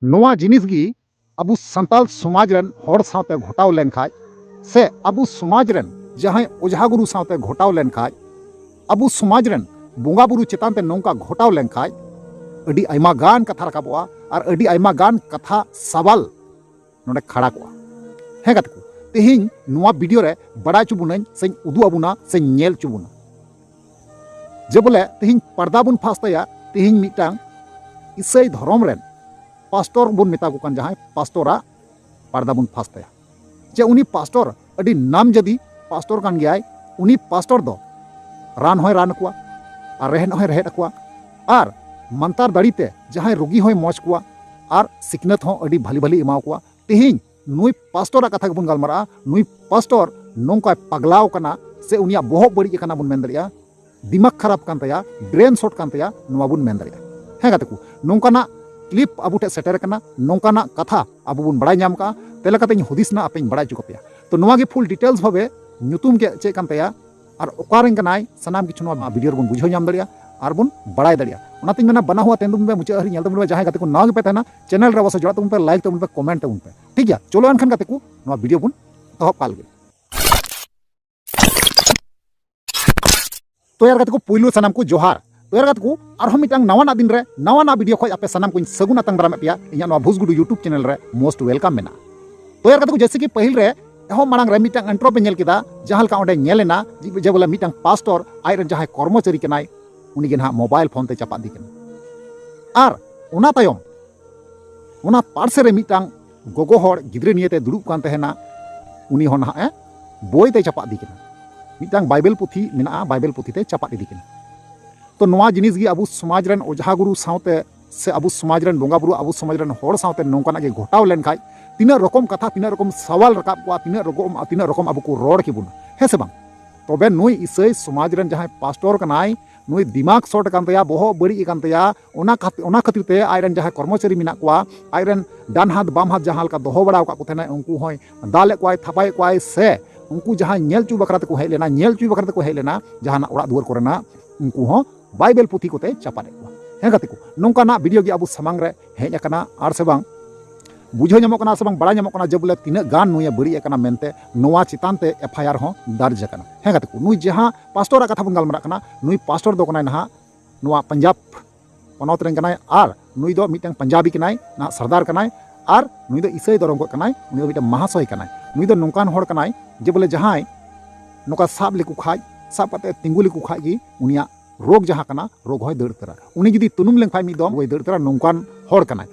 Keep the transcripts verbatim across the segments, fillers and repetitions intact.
ᱱᱚᱣᱟ ᱡᱤᱱᱤᱥ ᱜᱮ ᱟᱵᱚ ᱥᱟᱱᱛᱟᱲ ᱥᱚᱢᱟᱡᱽ ᱨᱮᱱ ᱦᱚᱲ ᱥᱟᱶᱛᱮ ᱜᱷᱚᱴᱟᱣ ᱞᱮᱱᱠᱷᱟᱡ, ᱥᱮ ᱟᱵᱚ ᱥᱚᱢᱟᱡᱽ ᱨᱮᱱ ᱡᱟᱦᱟᱸᱭ ᱚᱡᱷᱟ ᱜᱩᱨᱩ ᱥᱟᱶᱛᱮ ᱜᱷᱚᱴᱟᱣ ᱞᱮᱱᱠᱷᱟᱡ, ᱟᱵᱚ ᱥᱚᱢᱟᱡᱽ ᱨᱮᱱ ᱵᱚᱸᱜᱟ ᱵᱩᱨᱩ ᱪᱮᱛᱟᱱ ᱛᱮ ᱱᱚᱝᱠᱟ ᱜᱷᱚᱴᱟᱣ ᱞᱮᱱᱠᱷᱟᱡ, ᱟᱹᱰᱤ ᱟᱭᱢᱟ ᱜᱟᱱ ᱠᱟᱛᱷᱟ ᱨᱟᱠᱟᱵᱚᱜᱼᱟ ᱟᱨ ᱟᱹᱰᱤ ᱟᱭᱢᱟ ᱜᱟᱱ ᱠᱟᱛᱷᱟ ᱥᱟᱣᱟᱞ ᱱᱚᱰᱮ ᱠᱷᱟᱲᱟ ᱠᱚᱜᱼᱟ᱾ ᱦᱮᱸ ᱜᱟᱛᱮ ᱠᱚ, ᱛᱮᱦᱮᱧ ᱱᱚᱣᱟ ᱵᱷᱤᱰᱤᱭᱳ ᱨᱮ ᱵᱟᱲᱟᱭ ᱦᱚᱪᱚ ᱵᱚᱱᱟᱹᱧ ᱥᱮᱧ ᱩᱫᱩᱜ ᱟᱵᱚᱱᱟ ᱥᱮᱧ ᱧᱮᱞ ᱦᱚᱪᱚ ᱵᱚᱱᱟ ᱡᱮ ᱵᱚᱞᱮ ᱛᱮᱦᱮᱧ ᱯᱟᱨᱫᱟ ᱵᱚᱱ ᱯᱷᱟᱥᱛᱟᱭᱟ, ᱛᱮᱦᱮᱧ ᱢᱤᱫᱴᱟᱝ ᱤᱥᱟᱹᱭ ᱫᱷᱚᱨᱚᱢ ᱨᱮᱱ ᱯᱟᱥᱴᱚᱨ ᱵᱚᱱ ᱢᱮᱛᱟ ᱠᱚ ᱠᱟᱱ, ᱡᱟᱦᱟᱸᱭ ᱯᱟᱥᱴᱚᱨᱟᱜ ᱯᱟᱨᱫᱟ ᱵᱚᱱ ᱯᱷᱟᱥᱛᱟᱭᱟ, ᱡᱮ ᱩᱱᱤ ᱯᱟᱥᱴᱚᱨ ᱟᱹᱰᱤ ᱱᱟᱢ ᱡᱟᱹᱫᱤ ᱯᱟᱥᱴᱚᱨ ᱠᱟᱱ ᱜᱮᱭᱟᱭ, ᱩᱱᱤ ᱯᱟᱥᱴᱚᱨ ᱫᱚ ᱨᱟᱱ ᱦᱚᱸᱭ ᱨᱟᱱ ᱠᱚᱣᱟ ᱟᱨ ᱨᱮᱦᱮᱫ ᱦᱚᱸᱭ ᱨᱮᱦᱮᱫ ᱟᱠᱚᱣᱟ ᱟᱨ ᱢᱟᱱᱛᱟᱨ ᱫᱟᱲᱮ ᱛᱮ ᱡᱟᱦᱟᱸᱭ ᱨᱩᱜᱤ ᱦᱚᱸᱭ ᱢᱚᱡᱽ ᱠᱚᱣᱟ ᱟᱨ ᱥᱤᱠᱷᱱᱟᱹᱛ ᱦᱚᱸ ᱟᱹᱰᱤ ᱵᱷᱟᱞᱤ ᱵᱷᱟᱞᱤ ᱮᱢᱟ ᱠᱚᱣᱟ᱾ ᱛᱮᱦᱮᱧ ᱱᱩᱭ ᱯᱟᱥᱴᱚᱨᱟᱜ ᱠᱟᱛᱷᱟ ᱜᱮᱵᱚᱱ ᱜᱟᱞᱢᱟᱨᱟᱜᱼᱟ᱾ ᱱᱩᱭ ᱯᱟᱥᱴᱚᱨ ᱱᱚᱝᱠᱟᱭ ᱯᱟᱜᱽᱞᱟᱣ ᱠᱟᱱᱟ ᱥᱮ ᱩᱱᱤᱭᱟᱜ ᱵᱚᱦᱚᱜ ᱵᱟᱹᱲᱤᱡ ᱟᱠᱟᱱᱟ ᱵᱚᱱ ᱢᱮᱱ ᱫᱟᱲᱮᱭᱟᱜᱼᱟ, ᱫᱤᱢᱟᱜᱽ ᱠᱷᱟᱨᱟᱯ ᱠᱟᱱ ᱛᱟᱭᱟ, ᱵᱨᱮᱱ ᱥᱚᱴ ᱠᱟᱱ ᱛᱟᱭᱟ, ᱱᱚᱣᱟ ᱵᱚᱱ ᱢᱮᱱ ᱫᱟᱲᱮᱭᱟᱜᱼᱟ᱾ ᱦᱮᱸ ᱜᱟᱛᱮ ᱠᱚ, ᱱᱚᱝᱠᱟᱱᱟᱜ ᱠᱞᱤᱯ ᱟᱵᱚ ᱴᱷᱮᱱ ᱥᱮᱴᱮᱨ ᱟᱠᱟᱱᱟ, ᱱᱚᱝᱠᱟᱱᱟᱜ ᱠᱟᱛᱷᱟ ᱟᱵᱚ ᱵᱚᱱ ᱵᱟᱲᱟᱭ ᱧᱟᱢ ᱠᱟᱜᱼᱟ᱾ ᱛᱮ ᱞᱮᱠᱟᱛᱮᱧ ᱦᱩᱫᱤᱥ ᱱᱟ, ᱟᱯᱮᱧ ᱵᱟᱲᱟᱭ ᱦᱚᱪᱚ ᱠᱟᱯᱮᱭᱟ᱾ ᱛᱚ ᱱᱚᱣᱟ ᱜᱮ ᱯᱷᱩᱞ ᱰᱤᱴᱮᱞᱥ ᱵᱷᱟᱵᱮ ᱧᱩᱛᱩᱢ ᱪᱮᱫ ᱪᱮᱫ ᱠᱟᱱ ᱛᱟᱭᱟ ᱟᱨ ᱚᱠᱟ ᱨᱮᱱ ᱠᱟᱱᱟᱭ, ᱥᱟᱱᱟᱢ ᱠᱤᱪᱷᱩ ᱱᱚᱣᱟ ᱵᱷᱤᱰᱤᱭᱳ ᱨᱮᱵᱚᱱ ᱵᱩᱡᱷᱟᱹᱣ ᱧᱟᱢ ᱫᱟᱲᱮᱭᱟᱜᱼᱟ ᱟᱨ ᱵᱚᱱ ᱵᱟᱲᱟᱭ ᱫᱟᱲᱮᱭᱟᱜᱼᱟ᱾ ᱚᱱᱟᱛᱮᱧ ᱢᱮᱱᱟ ᱵᱟᱱᱟ ᱦᱚᱲ ᱟᱛᱮ ᱧᱮᱞ ᱛᱟᱵᱚᱱ ᱯᱮ, ᱢᱩᱪᱟᱹᱫ ᱦᱟᱹᱨᱤᱡ ᱧᱮᱞ ᱛᱟᱵᱚᱱ ᱯᱮ᱾ ᱡᱟᱦᱟᱸᱭ ᱜᱟᱛᱮ ᱠᱚ ᱱᱟᱣᱟ ᱜᱮᱯᱮ ᱛᱟᱦᱮᱱᱟ, ᱪᱮᱱᱮᱞ ᱨᱮ ᱚᱵᱚᱥᱥᱳᱭ ᱡᱚᱲᱟᱜ ᱛᱟᱵᱚᱱ ᱯᱮ, ᱞᱟᱭᱤᱠ ᱛᱟᱵᱚᱱ ᱯᱮ, ᱠᱚᱢᱮᱱᱴ ᱛᱟᱵᱚᱱ ᱯᱮ, ᱴᱷᱤᱠ ᱜᱮᱭᱟ? ᱪᱚᱞᱚ ᱮᱱᱠᱷᱟᱱ ᱜᱟᱛᱮ ᱠᱚ, ᱱᱚᱣᱟ ᱵᱷᱤᱰᱤᱭᱳ ᱵᱚᱱ ᱮᱛᱚᱦᱚᱵ ᱠᱟᱜ ᱞᱮᱜᱮ᱾ ᱛᱚ ᱭᱟᱨ ᱜᱟᱛᱮ ᱠᱚ, ᱯᱩᱭᱞᱩ ᱥᱟᱱᱟᱢ ᱠᱚ ᱡᱚᱦᱟᱨ᱾ ᱛᱚ ᱭᱟᱨ ᱜᱟᱛᱮ ᱠᱚ, ᱟᱨᱦᱚᱸ ᱢᱤᱫᱴᱟᱝ ᱱᱟᱣᱟᱱᱟᱜ ᱫᱤᱱ ᱨᱮ ᱱᱟᱣᱟᱱᱟᱜ ᱵᱷᱤᱰᱤᱭᱳ ᱠᱷᱚᱡ ᱟᱯᱮ ᱥᱟᱱᱟᱢ ᱠᱚᱧ ᱥᱟᱹᱜᱩᱱ ᱟᱛᱟᱝ ᱫᱟᱨᱟᱢᱮᱫ ᱯᱮᱭᱟ ᱤᱧᱟᱹᱜ ᱱᱚᱣᱟ ᱵᱷᱩᱥᱜᱩᱰᱩ YouTube ᱪᱮᱱᱮᱞ ᱨᱮ most welcome ᱢᱮᱱᱟᱜᱼᱟ᱾ ᱛᱚ ᱭᱟᱨ ᱜᱟᱛᱮ ᱠᱚ, ᱡᱮᱭᱥᱮ ᱠᱤ ᱯᱟᱹᱦᱤᱞ ᱨᱮ ᱮᱦᱚᱵ ᱢᱟᱲᱟᱝ ᱨᱮ ᱢᱤᱫᱴᱟᱝ ᱤᱱᱴᱨᱳ ᱯᱮ ᱧᱮᱞ ᱠᱮᱫᱟ, ᱡᱟᱦᱟᱸ ᱞᱮᱠᱟ ᱚᱸᱰᱮ ᱧᱮᱞ ᱮᱱᱟ ᱡᱮ ᱵᱚᱞᱮ ᱢᱤᱫᱴᱟᱝ ᱯᱟᱥᱴᱚᱨ ᱟᱡ ᱨᱮᱱ ᱡᱟᱦᱟᱸᱭ ᱠᱚᱨᱢᱚᱪᱟᱨᱤ ᱠᱟᱱᱟᱭ, ᱩᱱᱤ ᱜᱮ ᱱᱟᱦᱟᱜ ᱢᱳᱵᱟᱭᱤᱞ ᱯᱷᱳᱱ ᱛᱮ ᱪᱟᱯᱟᱫ ᱤᱫᱤ ᱠᱟᱱᱟ᱾ ᱟᱨ ᱚᱱᱟ ᱛᱟᱭᱚᱢ ᱚᱱᱟ ᱯᱟᱨᱥᱮ ᱨᱮ ᱢᱤᱫᱴᱟᱝ ᱜᱚᱜᱚ ᱦᱚᱲ ᱜᱤᱫᱽᱨᱟᱹ ᱱᱤᱭᱮᱛᱮ ᱫᱩᱲᱩᱵ ᱠᱟᱱ ᱛᱟᱦᱮᱱᱟ, ᱩᱱᱤ ᱦᱚᱸ ᱱᱟᱦᱟᱜ ᱮ ᱵᱳᱭ ᱛᱮ ᱪᱟᱯᱟᱫ ᱤᱫᱤ ᱠᱟᱱᱟ᱾ ᱢᱤᱫᱴᱟᱝ ᱵᱟᱭᱵᱮᱞ ᱯᱩᱛᱷᱤ ᱢᱮᱱᱟᱜᱼᱟ, ᱵᱟᱭᱵᱮᱞ ᱯᱩᱛᱷᱤ ᱛᱮ ᱪᱟᱯᱟᱫ ᱤᱫᱤ ᱠᱟᱱᱟ᱾ ᱛᱚ ᱱᱚᱣᱟ ᱡᱤᱱᱤᱥ ᱜᱮ ᱟᱵᱚ ᱥᱚᱢᱟᱡᱽ ᱨᱮᱱ ᱚᱡᱷᱟ ᱜᱩᱨᱩ ᱥᱟᱶᱛᱮ ᱥᱮ ᱟᱵᱚ ᱥᱚᱢᱟᱡᱽ ᱨᱮᱱ ᱵᱚᱸᱜᱟ ᱵᱩᱨᱩ, ᱟᱵᱚ ᱥᱚᱢᱟᱡᱽ ᱨᱮᱱ ᱦᱚᱲ ᱥᱟᱶᱛᱮ ᱱᱚᱝᱠᱟᱱᱟᱜ ᱜᱮ ᱜᱷᱚᱴᱟᱣ ᱞᱮᱱᱠᱷᱟᱡ, ᱛᱤᱱᱟᱹᱜ ᱨᱚᱠᱚᱢ ᱠᱟᱛᱷᱟ, ᱛᱤᱱᱟᱹᱜ ᱨᱚᱠᱚᱢ ᱥᱟᱣᱟᱞ ᱨᱟᱠᱟᱵ ᱠᱚᱜᱼᱟ, ᱛᱤᱱᱟᱹᱜ ᱨᱚᱠᱚᱢ, ᱛᱤᱱᱟᱹᱜ ᱨᱚᱠᱚᱢ ᱟᱵᱚ ᱠᱚ ᱨᱚᱲ ᱠᱮᱵᱚᱱᱟ, ᱦᱮᱸ ᱥᱮ ᱵᱟᱝ? ᱛᱚᱵᱮ ᱱᱩᱭ ᱤᱥᱟᱹᱭ ᱥᱚᱢᱟᱡᱽ ᱨᱮᱱ ᱡᱟᱦᱟᱸᱭ ᱯᱟᱥᱴᱚᱨ ᱠᱟᱱᱟᱭ, ᱱᱩᱭ ᱫᱤᱢᱟᱜᱽ ᱥᱚᱴ ᱟᱠᱟᱱ ᱛᱟᱭᱟ, ᱵᱚᱦᱚᱜ ᱵᱟᱹᱲᱤᱡ ᱟᱠᱟᱱ ᱛᱟᱭᱟ, ᱚᱱᱟ ᱠᱷᱟᱹᱛᱤᱨ, ᱚᱱᱟ ᱠᱷᱟᱹᱛᱤᱨ ᱛᱮ ᱟᱡ ᱨᱮᱱ ᱡᱟᱦᱟᱸᱭ ᱠᱚᱨᱢᱚᱪᱟᱨᱤ ᱢᱮᱱᱟᱜ ᱠᱚᱣᱟ, ᱟᱡ ᱨᱮᱱ ᱰᱟᱱ ᱦᱟᱛ ᱵᱟᱢ ᱦᱟᱛ ᱡᱟᱦᱟᱸ ᱞᱮᱠᱟ ᱫᱚᱦᱚ ᱵᱟᱲᱟ ᱟᱠᱟᱫ ᱠᱚ ᱛᱟᱦᱮᱱᱟᱭ, ᱩᱱᱠᱩ ᱦᱚᱸᱭ ᱫᱟᱞᱮᱫ ᱠᱚᱣᱟᱭ, ᱛᱷᱟᱯᱟᱭᱮᱫ ᱠᱚᱣᱟᱭ, ᱥᱮ ᱩᱱᱠᱩ ᱡᱟᱦᱟᱸᱭ ᱧᱮᱞ ᱦᱚᱪᱚ ᱵᱟᱠᱷᱨᱟ ᱛᱮᱠᱚ ᱦᱮᱡ ᱞᱮᱱᱟ, ᱧᱮᱞ ᱦᱚᱪᱚ ᱵᱟᱠᱷᱨᱟ ᱛᱮᱠᱚ ᱦᱮᱡ ᱞᱮᱱᱟ ᱡᱟᱦᱟᱱᱟᱜ ᱚᱲᱟᱜ ᱫᱩᱣᱟᱹᱨ ᱠᱚᱨᱮᱱᱟᱜ, ᱩᱱᱠᱩ ᱦᱚᱸ ᱵᱟᱭᱵᱮᱞ ᱯᱩᱛᱷᱤ ᱠᱚᱛᱮ ᱪᱟᱯᱟᱫ ᱮᱫ ᱠᱚᱣᱟ᱾ ᱦᱮᱸ ᱜᱟᱛᱮ ᱠᱚ, ᱱᱚᱝᱠᱟᱱᱟᱜ ᱵᱷᱤᱰᱤᱭᱳ ᱜᱮ ᱟᱵᱚ ᱥᱟᱢᱟᱝ ᱨᱮ ᱦᱮᱡ ᱟᱠᱟᱱᱟ, ᱟᱨ ᱥᱮ ᱵᱟᱝ ᱵᱩᱡᱷᱟᱹᱣ ᱧᱟᱢᱚᱜ ᱠᱟᱱᱟ ᱥᱮ ᱵᱟᱝ ᱵᱟᱲᱟᱭ ᱧᱟᱢᱚᱜ ᱠᱟᱱᱟ ᱡᱮ ᱵᱚᱞᱮ ᱛᱤᱱᱟᱹᱜ ᱜᱟᱱ ᱱᱩᱭᱮ ᱵᱟᱹᱲᱤᱡ ᱟᱠᱟᱱᱟ ᱢᱮᱱᱛᱮ, ᱱᱚᱣᱟ ᱪᱮᱛᱟᱱ ᱛᱮ ᱮᱯᱷ ᱟᱭ ᱟᱨ ᱦᱚᱸ ᱫᱟᱨᱡᱽ ᱟᱠᱟᱱᱟ᱾ ᱦᱮᱸ ᱜᱟᱛᱮ ᱠᱚ, ᱱᱩᱭ ᱡᱟᱦᱟᱸ ᱯᱟᱥᱴᱚᱨᱟᱜ ᱠᱟᱛᱷᱟ ᱵᱚᱱ ᱜᱟᱞᱢᱟᱨᱟᱜ ᱠᱟᱱᱟ, ᱱᱩᱭ ᱯᱟᱥᱴᱚᱨ ᱫᱚ ᱠᱟᱱᱟᱭ ᱱᱟᱦᱟᱜ ᱱᱚᱣᱟ ᱯᱟᱧᱡᱟᱵᱽ ᱯᱚᱱᱚᱛ ᱨᱮᱱ ᱠᱟᱱᱟᱭ, ᱟᱨ ᱱᱩᱭ ᱫᱚ ᱢᱤᱫᱴᱟᱝ ᱯᱟᱧᱡᱟᱵᱤ ᱠᱟᱱᱟᱭ, ᱱᱟᱦᱟᱜ ᱥᱟᱨᱫᱟᱨ ᱠᱟᱱᱟᱭ, ᱟᱨ ᱱᱩᱭ ᱫᱚ ᱤᱥᱟᱹᱭ ᱫᱷᱚᱨᱚᱢ ᱠᱚ ᱠᱟᱱᱟᱭ, ᱩᱱᱤ ᱫᱚ ᱢᱤᱫᱴᱟᱝ ᱢᱟᱦᱟᱥᱚᱭ ᱠᱟᱱᱟᱭ᱾ ᱱᱩᱭ ᱫᱚ ᱱᱚᱝᱠᱟᱱ ᱦᱚᱲ ᱠᱟᱱᱟᱭ ᱡᱮ ᱵᱚᱞᱮ ᱡᱟᱦᱟᱸᱭ ᱱᱚᱝᱠᱟ ᱥᱟᱵ ᱞᱮᱠᱚ ᱠᱷᱟᱡ, ᱥᱟᱵ ᱠᱟᱛᱮ ᱛᱤᱸᱜᱩ ᱞᱮᱠᱚ ᱠᱷᱟᱡ ᱜᱮ ᱩᱱᱤᱭᱟᱜ ᱨᱳᱜᱽ ᱡᱟᱦᱟᱸ ᱠᱟᱱᱟ, ᱨᱳᱜᱽ ᱦᱚᱸᱭ ᱫᱟᱹᱲ ᱩᱛᱟᱹᱨᱟ᱾ ᱩᱱᱤ ᱡᱩᱫᱤ ᱛᱩᱱᱩᱢ ᱞᱮᱱᱠᱷᱟᱡ ᱢᱤᱫ ᱫᱚᱢ, ᱨᱳᱜᱽ ᱦᱚᱸᱭ ᱫᱟᱹᱲ ᱩᱛᱟᱹᱨᱟ, ᱱᱚᱝᱠᱟᱱ ᱦᱚᱲ ᱠᱟᱱᱟᱭ᱾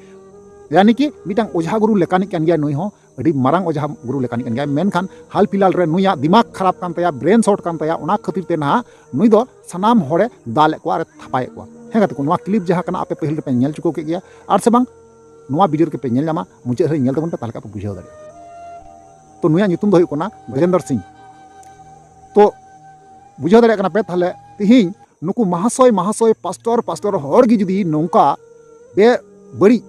ᱭᱟᱱᱤ ᱠᱤ ᱢᱤᱫᱴᱟᱝ ᱚᱡᱷᱟ ᱜᱩᱨᱩ ᱞᱮᱠᱟᱱᱤᱡ ᱠᱟᱱ ᱜᱮᱭᱟᱭ ᱱᱩᱭ ᱦᱚᱸ, ᱟᱹᱰᱤ ᱢᱟᱨᱟᱝ ᱚᱡᱷᱟ ᱜᱩᱨᱩ ᱞᱮᱠᱟᱱᱤᱡ ᱠᱟᱱ ᱜᱮᱭᱟᱭ᱾ ᱢᱮᱱᱠᱷᱟᱱ ᱦᱟᱞ ᱯᱷᱤᱞᱦᱟᱞ ᱨᱮ ᱱᱩᱭᱟᱜ ᱫᱤᱢᱟᱜᱽ ᱠᱷᱟᱨᱟᱯ ᱠᱟᱱ ᱛᱟᱭᱟ, ᱵᱨᱮᱱ ᱥᱚᱴ ᱠᱟᱱ ᱛᱟᱭᱟ, ᱚᱱᱟ ᱠᱷᱟᱹᱛᱤᱨ ᱛᱮ ᱱᱟᱦᱟᱜ ᱱᱩᱭ ᱫᱚ ᱥᱟᱱᱟᱢ ᱦᱚᱲᱮ ᱫᱟᱞᱮᱫ ᱠᱚᱣᱟ ᱟᱨᱮ ᱛᱷᱟᱯᱟᱭᱮᱫ ᱠᱚᱣᱟ᱾ ᱦᱮᱸ ᱜᱟᱛᱮ ᱠᱚ, ᱱᱚᱣᱟ ᱠᱞᱤᱯ ᱡᱟᱦᱟᱸ ᱠᱟᱱᱟ ᱟᱯᱮ ᱯᱟᱹᱦᱤᱞ ᱨᱮᱯᱮ ᱧᱮᱞ ᱪᱩᱠᱟᱹᱣ ᱠᱮᱫ ᱜᱮᱭᱟ, ᱟᱨ ᱥᱮ ᱵᱟᱝ ᱱᱚᱣᱟ ᱵᱷᱤᱰᱤᱭᱳ ᱨᱮᱯᱮ ᱧᱮᱞ ᱧᱟᱢᱟ, ᱢᱩᱪᱟᱹᱫ ᱦᱟᱹᱨᱤᱡ ᱧᱮᱞ ᱛᱟᱵᱚᱱ ᱯᱮ, ᱛᱟᱦᱚᱞᱮ ᱠᱷᱟᱡ ᱯᱮ ᱵᱩᱡᱷᱟᱹᱣ ᱫᱟᱲᱮᱭᱟᱜᱼᱟ᱾ ᱛᱚ ᱱᱩᱭᱟᱜ ᱧᱩᱛᱩᱢ ᱫᱚ ᱦᱩᱭᱩᱜ ᱠᱟᱱᱟ ᱜᱚᱡᱮᱱᱫᱚᱨ ᱥᱤᱝ᱾ ᱛᱚ ᱵᱩᱡᱷᱟᱹᱣ ᱫᱟᱲᱮᱭᱟᱜ ᱠᱟᱱᱟ ᱯᱮ, ᱛᱟᱦᱚᱞᱮ ᱛᱤᱦᱤᱧ ᱱᱩᱠᱩ ᱢᱟᱦᱟᱥᱚᱭ, ᱢᱟᱦᱟᱥᱚᱭ, ᱯᱟᱥᱴᱚᱨ, ᱯᱟᱥᱴᱚᱨ ᱦᱚᱲ ᱜᱮ ᱡᱩᱫᱤ ᱱᱚᱝᱠᱟ ᱵᱮ ᱵᱟᱹᱲᱤᱡ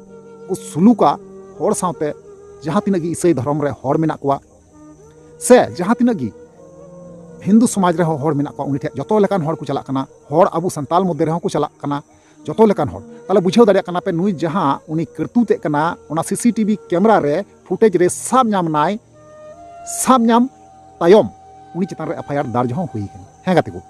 ᱠᱚ ᱥᱩᱞᱩᱠᱟ ᱦᱚᱲ ᱥᱟᱶᱛᱮ, ᱡᱟᱦᱟᱸ ᱛᱤᱱᱟᱹᱜ ᱜᱮ ᱤᱥᱟᱹᱭ ᱫᱷᱚᱨᱚᱢ ᱨᱮ ᱦᱚᱲ ᱢᱮᱱᱟᱜ ᱠᱚᱣᱟ, ᱥᱮ ᱡᱟᱦᱟᱸ ᱛᱤᱱᱟᱹᱜ ᱜᱮ ᱦᱤᱱᱫᱩ ᱥᱚᱢᱟᱡᱽ ᱨᱮᱦᱚᱸ ᱦᱚᱲ ᱢᱮᱱᱟᱜ ᱠᱚᱣᱟ, ᱩᱱᱤ ᱴᱷᱮᱱ ᱡᱚᱛᱚ ᱞᱮᱠᱟᱱ ᱦᱚᱲ ᱠᱚ ᱪᱟᱞᱟᱜ ᱠᱟᱱᱟ, ᱦᱚᱲ ᱟᱵᱚ ᱥᱟᱱᱛᱟᱞ ᱢᱚᱫᱽᱫᱷᱮ ᱨᱮᱦᱚᱸ ᱠᱚ ᱪᱟᱞᱟᱜ ᱠᱟᱱᱟ, ᱡᱚᱛᱚ ᱞᱮᱠᱟᱱ ᱦᱚᱲ᱾ ᱛᱟᱦᱚᱞᱮ ᱵᱩᱡᱷᱟᱹᱣ ᱫᱟᱲᱮᱭᱟᱜ ᱠᱟᱱᱟ ᱯᱮ, ᱱᱩᱭ ᱡᱟᱦᱟᱸ ᱩᱱᱤ ᱠᱟᱹᱨᱛᱩᱛᱮᱫ ᱠᱟᱱᱟ, ᱚᱱᱟ ᱥᱤ ᱥᱤ ᱴᱤ ᱵᱷᱤ ᱠᱮᱢᱮᱨᱟ ᱨᱮ ᱯᱷᱩᱴᱮᱡᱽ ᱨᱮ ᱥᱟᱵ ᱧᱟᱢ ᱱᱟᱭ, ᱥᱟᱵ ᱧᱟᱢ ᱛᱟᱭᱚᱢ ᱩᱱᱤ ᱪᱮᱛᱟᱱ ᱨᱮ ᱮᱯᱷ ᱟᱭ ᱟᱨ ᱫᱟᱨᱡᱽ ᱦᱚᱸ ᱦᱩᱭ ᱠᱟᱱᱟ᱾ ᱦᱮᱸ ᱜᱟᱛᱮ ᱠᱚ,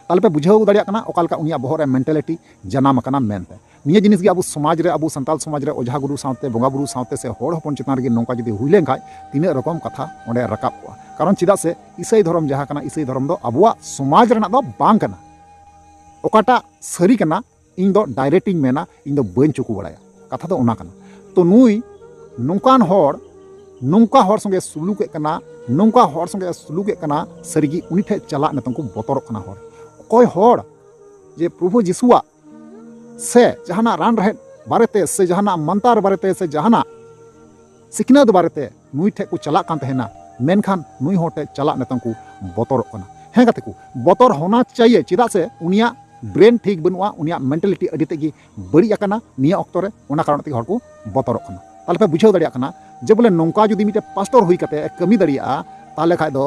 ᱛᱟᱦᱚᱞᱮ ᱯᱮ ᱵᱩᱡᱷᱟᱹᱣ ᱫᱟᱲᱮᱭᱟᱜ ᱠᱟᱱᱟ ᱚᱠᱟ ᱞᱮᱠᱟ ᱩᱱᱤᱭᱟᱜ ᱵᱚᱦᱚᱜ ᱨᱮ ᱢᱮᱱᱴᱟᱞᱤᱴᱤ ᱡᱟᱱᱟᱢ ᱟᱠᱟᱱᱟ ᱢᱮᱱᱛᱮ᱾ ᱱᱤᱭᱟᱹ ᱡᱤᱱᱤᱥ ᱜᱮ ᱟᱵᱚ ᱥᱚᱢᱟᱡᱽ ᱨᱮ, ᱟᱵᱚ ᱥᱟᱱᱛᱟᱞ ᱥᱚᱢᱟᱡᱽ ᱨᱮ ᱚᱡᱷᱟ ᱜᱩᱨᱩ ᱥᱟᱶᱛᱮ, ᱵᱚᱸᱜᱟ ᱵᱩᱨᱩ ᱥᱟᱶᱛᱮ ᱥᱮ ᱦᱚᱲ ᱦᱚᱯᱚᱱ ᱪᱮᱛᱟᱱ ᱨᱮᱜᱮ ᱱᱚᱝᱠᱟ ᱡᱩᱫᱤ ᱦᱩᱭ ᱞᱮᱱᱠᱷᱟᱡ ᱛᱤᱱᱟᱹᱜ ᱨᱚᱠᱚᱢ ᱠᱟᱛᱷᱟ ᱚᱸᱰᱮ ᱨᱟᱠᱟᱵ ᱠᱚᱜᱼᱟ᱾ ᱠᱟᱨᱚᱱ ᱪᱮᱫᱟᱜ ᱥᱮ ᱤᱥᱟᱹᱭ ᱫᱷᱚᱨᱚᱢ ᱡᱟᱦᱟᱸ ᱠᱟᱱᱟ, ᱤᱥᱟᱹᱭ ᱫᱷᱚᱨᱚᱢ ᱫᱚ ᱟᱵᱚᱣᱟᱜ ᱥᱚᱢᱟᱡᱽ ᱨᱮᱱᱟᱜ ᱫᱚ ᱵᱟᱝ ᱠᱟᱱᱟ᱾ ᱚᱠᱟᱴᱟᱜ ᱥᱟᱹᱨᱤ ᱠᱟᱱᱟ, ᱤᱧ ᱫᱚ ᱰᱟᱭᱨᱮᱠᱴ ᱤᱧ ᱢᱮᱱᱟ, ᱤᱧ ᱫᱚ ᱵᱟᱹᱧ ᱪᱩᱠᱩ ᱵᱟᱲᱟᱭᱟ᱾ ᱠᱟᱛᱷᱟ ᱫᱚ ᱚᱱᱟ ᱠᱟᱱᱟ᱾ ᱛᱚ ᱱᱩᱭ ᱱᱚᱝᱠᱟᱱ ᱦᱚᱲ, ᱱᱚᱝᱠᱟ ᱦᱚᱲ ᱥᱚᱸᱜᱮ ᱥᱩᱞᱩᱠᱮᱫ ᱠᱟᱱᱟ, ᱱᱚᱝᱠᱟ ᱦᱚᱲ ᱥᱚᱸᱜᱮ ᱥᱩᱞᱩᱠᱮᱫ ᱠᱟᱱᱟ, ᱥᱟᱹᱨᱤᱜᱮ ᱩᱱᱤ ᱴᱷᱮᱡ ᱪᱟᱞᱟᱜ ᱱᱤᱛᱚᱝ ᱠᱚ ᱵᱚᱛᱚᱨᱚᱜ ᱠᱟᱱᱟ ᱦᱚᱲ᱾ ᱚᱠᱚᱭ ᱦᱚᱲ ᱡᱮ ᱯᱨᱚᱵᱷᱩ ᱡᱤᱥᱩᱣᱟᱜ ᱥᱮ ᱡᱟᱦᱟᱱᱟᱜ ᱨᱟᱱ ᱨᱮᱦᱮᱫ ᱵᱟᱨᱮᱛᱮ ᱥᱮ ᱡᱟᱦᱟᱱᱟᱜ ᱢᱟᱱᱛᱟᱨ ᱵᱟᱨᱮᱛᱮ ᱥᱮ ᱡᱟᱦᱟᱱᱟᱜ ᱥᱤᱠᱷᱱᱟᱹᱛ ᱵᱟᱨᱮᱛᱮ ᱱᱩᱭ ᱴᱷᱮᱡ ᱠᱚ ᱪᱟᱞᱟᱜ ᱠᱟᱱ ᱛᱟᱦᱮᱱᱟ, ᱢᱮᱱᱠᱷᱟᱱ ᱱᱩᱭ ᱦᱚᱲ ᱴᱷᱮᱡ ᱪᱟᱞᱟᱜ ᱱᱤᱛᱚᱝ ᱠᱚ ᱵᱚᱛᱚᱨᱚᱜ ᱠᱟᱱᱟ᱾ ᱦᱮᱸ ᱜᱟᱛᱮ ᱠᱚ, ᱵᱚᱛᱚᱨ ᱦᱚᱱᱟ ᱪᱟᱦᱤᱭᱮ, ᱪᱮᱫᱟᱜ ᱥᱮ ᱩᱱᱤᱭᱟᱜ ᱵᱨᱮᱱ ᱴᱷᱤᱠ ᱵᱟᱹᱱᱩᱜᱼᱟ, ᱩᱱᱤᱭᱟᱜ ᱢᱮᱱᱴᱟᱞᱤᱴᱤ ᱟᱹᱰᱤ ᱛᱮᱫ ᱜᱮ ᱵᱟᱹᱲᱤᱡ ᱟᱠᱟᱱᱟ ᱱᱤᱭᱟᱹ ᱚᱠᱛᱚ ᱨᱮ, ᱚᱱᱟ ᱠᱟᱨᱚᱱ ᱛᱮᱜᱮ ᱦᱚᱲ ᱠᱚ ᱵᱚᱛᱚᱨᱚᱜ ᱠᱟᱱᱟ᱾ ᱛᱟᱦᱞᱮ ᱯᱮ ᱵᱩᱡᱷᱟᱹᱣ ᱫᱟᱲᱮᱭᱟᱜ ᱠᱟᱱᱟ ᱡᱮ ᱵᱚᱞᱮ ᱱᱚᱝᱠᱟ ᱡᱩᱫᱤ ᱢᱤᱫᱴᱮᱱ ᱯᱟᱥᱴᱚᱨ ᱦᱩᱭ ᱠᱟᱛᱮ ᱮ ᱠᱟᱹᱢᱤ ᱫᱟᱲᱮᱭᱟᱜᱼᱟ, ᱛᱟᱦᱞᱮ ᱠᱷᱟᱡ ᱫᱚ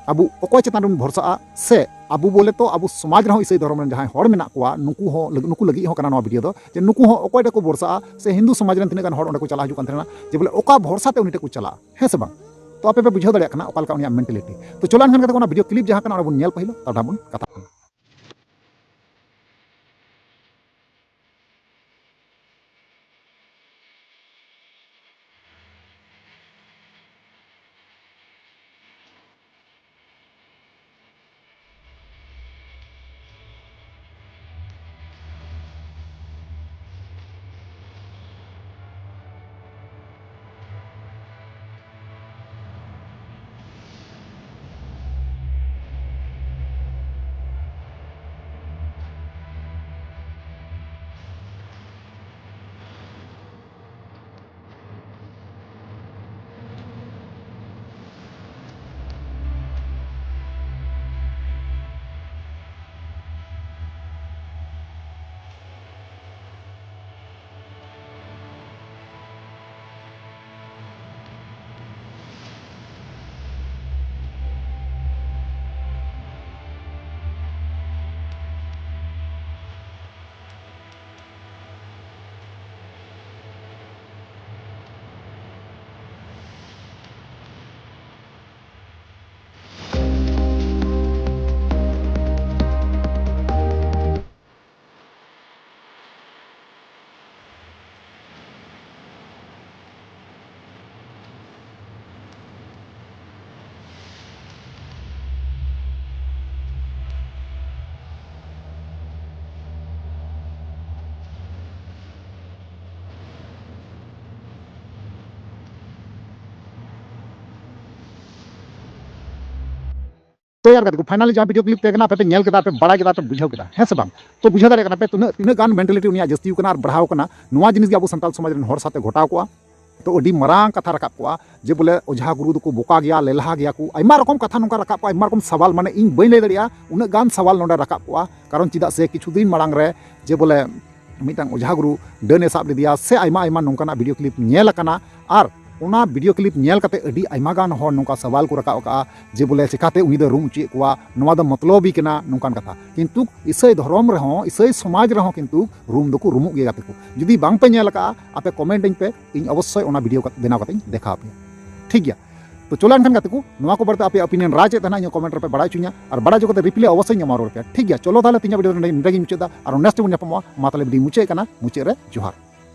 ᱟᱵᱚ ᱚᱠᱚᱭ ᱪᱮᱛᱟᱱ ᱨᱮᱵᱚᱱ ᱵᱷᱚᱨᱥᱟᱜᱼᱟ, ᱥᱮ ᱟᱵᱚ ᱵᱚᱞᱮ ᱛᱚ ᱟᱵᱚ ᱥᱚᱢᱟᱡᱽ ᱨᱮᱦᱚᱸ ᱤᱥᱟᱹᱭ ᱫᱷᱚᱨᱚᱢ ᱨᱮᱱ ᱡᱟᱦᱟᱸᱭ ᱦᱚᱲ ᱢᱮᱱᱟᱜ ᱠᱚᱣᱟ, ᱱᱩᱠᱩ ᱦᱚᱸ ᱞᱟᱹᱜ-, ᱱᱩᱠᱩ ᱞᱟᱹᱜᱤᱫ ᱦᱚᱸ ᱠᱟᱱᱟ ᱱᱚᱣᱟ ᱵᱷᱤᱰᱤᱭᱳ ᱫᱚ, ᱡᱮ ᱱᱩᱠᱩ ᱦᱚᱸ ᱚᱠᱚᱭ ᱴᱷᱮᱱ ᱠᱚ ᱵᱷᱚᱨᱥᱟᱜᱼᱟ, ᱥᱮ ᱦᱤᱱᱫᱩ ᱥᱚᱢᱟᱡᱽ ᱨᱮᱱ ᱛᱤᱱᱟᱹᱜ ᱜᱟᱱ ᱦᱚᱲ ᱚᱸᱰᱮ ᱠᱚ ᱪᱟᱞᱟᱣ ᱦᱤᱡᱩᱜ ᱠᱟᱱ ᱛᱟᱦᱮᱱᱟ, ᱡᱮ ᱵᱚᱞᱮ ᱚᱠᱟ ᱵᱷᱚᱨᱥᱟ ᱛᱮ ᱩᱱᱤ ᱴᱷᱮᱱ ᱠᱚ ᱪᱟᱞᱟᱜᱼᱟ, ᱦᱮᱸ ᱥᱮ ᱵᱟᱝ? ᱛᱚ ᱟᱯᱮ ᱯᱮ ᱵᱩᱡᱷᱟᱹᱣ ᱫᱟᱲᱮᱭᱟᱜ ᱠᱟᱱᱟ ᱚᱠᱟ ᱞᱮᱠᱟ ᱩᱱᱤᱭᱟᱜ ᱢᱮᱱᱴᱟᱞᱤᱴᱤ᱾ ᱛᱚ ᱪᱚᱞᱚ ᱮᱱᱠᱷᱟᱱ ᱠᱟᱛᱮ ᱚᱱᱟ ᱵᱷᱤᱰᱤᱭᱳ ᱠᱞᱤᱯ ᱡᱟᱦᱟᱸ ᱠᱟᱱᱟ ᱚᱱᱟ ᱵᱚᱱ ᱧᱮᱞ ᱯᱟᱹᱦᱤᱞᱟ, ᱛᱟᱨᱯᱚᱨ ᱵᱚᱱ ᱠᱟᱛᱷᱟᱜ ᱠᱟᱱᱟ᱾ ᱛᱚ ᱭᱟᱨ ᱜᱟᱛᱮ ᱠᱚ, finally ᱡᱟᱦᱟᱸ ᱵᱷᱤᱰᱤᱭᱳ ᱠᱞᱤᱯ ᱛᱟᱦᱮᱸ ᱠᱟᱱᱟ, ᱟᱯᱮ ᱯᱮ ᱧᱮᱞ ᱠᱮᱫᱟ, ᱟᱯᱮ ᱵᱟᱲᱟᱭ ᱠᱮᱫᱟ, ᱟᱯᱮ ᱵᱩᱡᱷᱟᱹᱣ ᱠᱮᱫᱟ, ᱦᱮᱸ ᱥᱮ ᱵᱟᱝ? ᱛᱚ ᱵᱩᱡᱷᱟᱹᱣ ᱫᱟᱲᱮᱭᱟᱜ ᱠᱟᱱᱟ ᱯᱮ ᱛᱤᱱᱟᱹᱜ, ᱛᱤᱱᱟᱹᱜ ᱜᱟᱱ ᱢᱮᱱᱴᱟᱞᱤᱴᱤ ᱩᱱᱤᱭᱟᱜ ᱡᱟᱹᱥᱛᱤ ᱠᱟᱱᱟ ᱟᱨ ᱵᱟᱲᱦᱟᱣ ᱠᱟᱱᱟ᱾ ᱱᱚᱣᱟ ᱡᱤᱱᱤᱥ ᱜᱮ ᱟᱵᱚ ᱥᱟᱱᱛᱟᱲ ᱥᱚᱢᱟᱡᱽ ᱨᱮᱱ ᱦᱚᱲ ᱥᱟᱛᱮ ᱜᱷᱚᱴᱟᱣ ᱠᱚᱜᱼᱟ, ᱛᱚ ᱟᱹᱰᱤ ᱢᱟᱨᱟᱝ ᱠᱟᱛᱷᱟ ᱨᱟᱠᱟᱵ ᱠᱚᱜᱼᱟ ᱡᱮ ᱵᱚᱞᱮ ᱚᱡᱷᱟ ᱜᱩᱨᱩ ᱫᱚᱠᱚ ᱵᱚᱠᱟ ᱜᱮᱭᱟ, ᱞᱮᱞᱦᱟ ᱜᱮᱭᱟ ᱠᱚ, ᱟᱭᱢᱟ ᱨᱚᱠᱚᱢ ᱠᱟᱛᱷᱟ ᱱᱚᱝᱠᱟ ᱨᱟᱠᱟᱵ ᱠᱚᱜᱼᱟ, ᱟᱭᱢᱟ ᱨᱚᱠᱚᱢ ᱥᱟᱣᱟᱞ, ᱢᱟᱱᱮ ᱤᱧ ᱵᱟᱹᱧ ᱞᱟᱹᱭ ᱫᱟᱲᱮᱭᱟᱜᱼᱟ, ᱩᱱᱟᱹᱜ ᱜᱟᱱ ᱥᱟᱣᱟᱞ ᱱᱚᱰᱮ ᱨᱟᱠᱟᱵ ᱠᱚᱜᱼᱟ᱾ ᱠᱟᱨᱚᱱ ᱪᱮᱫᱟᱜ ᱥᱮ ᱠᱤᱪᱷᱩ ᱫᱤᱱ ᱢᱟᱲᱟᱝ ᱨᱮ ᱡᱮ ᱵᱚᱞᱮ ᱢᱤᱫᱴᱟᱝ ᱚᱡᱷᱟ ᱜᱩᱨᱩ ᱰᱟᱹᱱ ᱮ ᱥᱟᱵ ᱞᱮᱫᱮᱭᱟ, ᱥᱮ ᱟᱭᱢᱟ ᱟᱭᱢᱟ ᱱᱚᱝᱠᱟᱱᱟᱜ ᱵᱷᱤᱰᱤᱭᱳ ᱠᱞᱤᱯ ᱧᱮᱞ ᱟᱠᱟᱱᱟ, ᱟᱨ ᱚᱱᱟ ᱵᱷᱤᱰᱤᱭᱳ ᱠᱞᱤᱯ ᱧᱮᱞ ᱠᱟᱛᱮ ᱟᱹᱰᱤ ᱟᱭᱢᱟ ᱜᱟᱱ ᱦᱚᱲ ᱱᱚᱝᱠᱟ ᱥᱟᱣᱟᱞ ᱠᱚ ᱨᱟᱠᱟᱵ ᱟᱠᱟᱫᱼᱟ ᱡᱮ ᱵᱚᱞᱮ ᱪᱮᱠᱟᱛᱮ ᱩᱱᱤ ᱫᱚ ᱨᱩᱢ ᱚᱪᱚᱭᱮᱫ ᱠᱚᱣᱟ, ᱱᱚᱣᱟ ᱫᱚ ᱢᱚᱛᱞᱚᱵᱤ ᱠᱟᱱᱟ, ᱱᱚᱝᱠᱟᱱ ᱠᱟᱛᱷᱟ᱾ ᱠᱤᱱᱛᱩ ᱤᱥᱟᱹᱭ ᱫᱷᱚᱨᱚᱢ ᱨᱮᱦᱚᱸ, ᱤᱥᱟᱹᱭ ᱥᱚᱢᱟᱡᱽ ᱨᱮᱦᱚᱸ ᱠᱤᱱᱛᱩ ᱨᱩᱢ ᱫᱚᱠᱚ ᱨᱩᱢᱩᱜ ᱜᱮᱭᱟ ᱜᱟᱛᱮ ᱠᱚ᱾ ᱡᱩᱫᱤ ᱵᱟᱝ ᱯᱮ ᱧᱮᱞ ᱟᱠᱟᱫᱼᱟ, ᱟᱯᱮ ᱠᱚᱢᱮᱱᱴ ᱟᱹᱧ ᱯᱮ, ᱤᱧ ᱚᱵᱚᱥᱥᱳᱭ ᱚᱱᱟ ᱵᱷᱤᱰᱤᱭᱳ ᱠᱟᱛᱮ ᱵᱮᱱᱟᱣ ᱠᱟᱛᱮᱧ ᱫᱮᱠᱷᱟᱣ ᱟᱯᱮᱭᱟ᱾ ᱴᱷᱤᱠ ᱜᱮᱭᱟ? ᱛᱚ ᱪᱚᱞᱚ ᱮᱱᱠᱷᱟᱱ ᱜᱟᱛᱮ ᱠᱚ, ᱱᱚᱣᱟ ᱠᱚ ᱵᱟᱨᱮᱛᱮ ᱟᱯᱮᱭᱟᱜ ᱚᱯᱤᱱᱤᱭᱚᱱ ᱨᱟᱭ ᱪᱮᱫ ᱛᱟᱦᱮᱱᱟ, ᱤᱧᱟᱹᱜ ᱠᱚᱢᱮᱱᱴ ᱨᱮᱯᱮ ᱵᱟᱲᱟᱭ ᱦᱚᱪᱚᱧᱟ, ᱟᱨ ᱵᱟᱲᱟᱭ ᱦᱚᱪᱚ ᱠᱟᱛᱮ ᱨᱤᱯᱞᱟᱭ ᱚᱵᱚᱥᱥᱳᱭ ᱤᱧ ᱮᱢᱟ ᱨᱩᱣᱟᱹᱲ ᱯᱮᱭᱟ᱾ ᱴᱷᱤᱠ ᱜᱮᱭᱟ? ᱪᱚᱞᱚ ᱛᱟᱦᱚᱞᱮ ᱛᱮᱦᱮᱧᱟᱜ ᱵᱷᱤᱰᱤᱭᱳ ᱫᱚ ᱱᱚᱰᱮ, ᱱᱚᱰᱮ ᱜᱤᱧ ᱢᱩᱪᱟᱹᱫ ᱮᱫᱟ, ᱟᱨ ᱱᱮᱠᱥᱴ ᱵᱚᱱ ᱧᱟᱯᱟᱢᱚᱜᱼᱟ᱾ ᱢᱟ ᱛᱟᱦᱚᱞᱮ ᱵᱷᱤᱰᱤᱭᱳ ᱢᱩᱪᱟᱹᱫ ᱠᱟᱱᱟ, ᱢᱩᱪᱟᱹᱫ ᱨᱮ ᱡᱚᱦᱟᱨ᱾